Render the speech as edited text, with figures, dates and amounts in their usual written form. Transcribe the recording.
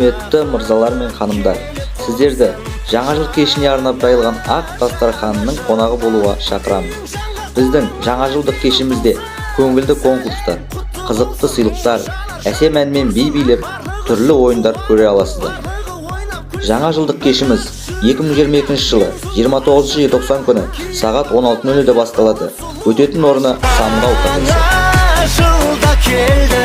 Құрметті мырзалар мен ханымдар, сіздерді Жаңа жыл кешіне арнап жайылған ақ дастарханның қонағы болуға шақырамыз. Біздің жаңа жылдық кешімізде көңілді конкурстар, қызықты сыйлықтар, әсем әнмен би билеп, түрлі ойындар көре аласыздар. Жаңа жылдық кешіміз 2022 жылы 29 желтоқсан күні сағат 16:00-де басталады. Өтетін орны Самғау кафесі. Жаңа жыл да келді.